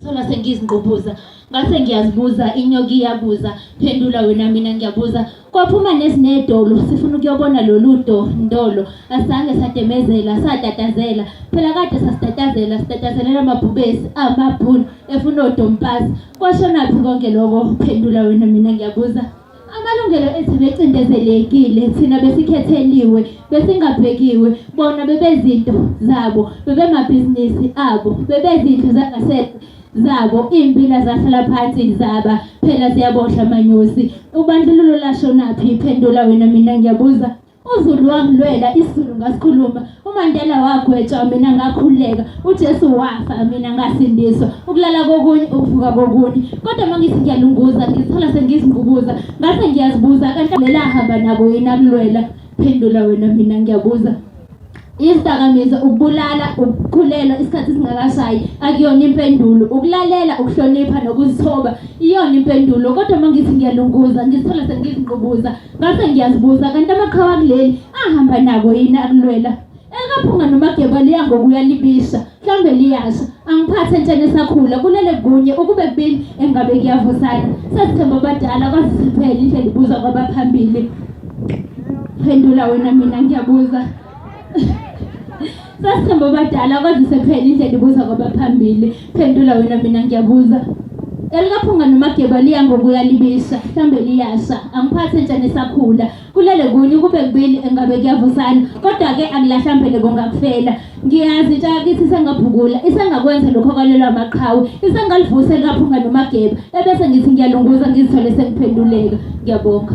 Thola sengizingqubuza ngase ngiyazibuza inyoka iyabuza phendula wena mina ngiyabuza kwaphuma nezinedolo sifuna ukuyobona lolu do ndolo asange sademezela satatazela phela kade sasitatazela sitatazelela amabhubesi amabhunu efuna odompasi kwashonaphi konke lokho phendula wena mina ngiyabuza Amalungelo ethu becindezelekile thina besikhetheliwe besingabhekiwe bona bebezinto zabo bebemabhizinisi abo bebezindlu zangasese zabo iy'mpila zahlala phansi zaba phela ziyabohla amanyosi ubandlululo lashonaphi phendula wena mina ngiyabuza UZulu wangilwela isiZulu ngasikhuluma uMandela wagwetshwa mina ngakhululeka uJesu wafa mina ngasindiswa ukulala kokunye ukuvuka kokunye kodwa uma ngithi ngiyalunguza ngizithola sengizingqubuza ngase ngiyazibuza kanti lela hamba nabo yini akulwela phendula wena mina ngiyabuza Izidakamizwa, ukubulala, ukukhulelwa isikhathi singakashayi akuyona impendulo. Ukulalela, ukuhlonipha nokuzithoba iyona impendulo. Kodwa uma ngithi ngiyalunguza ngizithola sengizinqubuza ngase ngiyazibuza kanti amaqhawe akuleli ahamba nako yini akulwela. Elikaphunga nomageba liya ngokuya libisha mhlawumbe liyasha angiphathe entsheni esakhula kulele kunye ukube kubili engabe kuyavusana sesithemba abadala kwazisiphela indlela ibuzwa kwabaphambili phendula wena mina ngiyabuza sasithemba abadala kwazise phela indlela ibuza kwabaphambili phendula wena mina ngiyabuza elikaphunga nomageba liya ngokuya libisha mhlawumbe liyasha angiphathe entsheni esakhula kulele kunye kube kubili engabe kuyavusana kodwa-ke akulahlambele kungakufela ngiyazi intsha yakithi isengabhukula isengakwenza lokho okwalelwa amaqhawe isengalivusa elikaphunga nomageba ebese ngithi ngiyalunguza ngizithole sengiphenduleka ngiyabonga.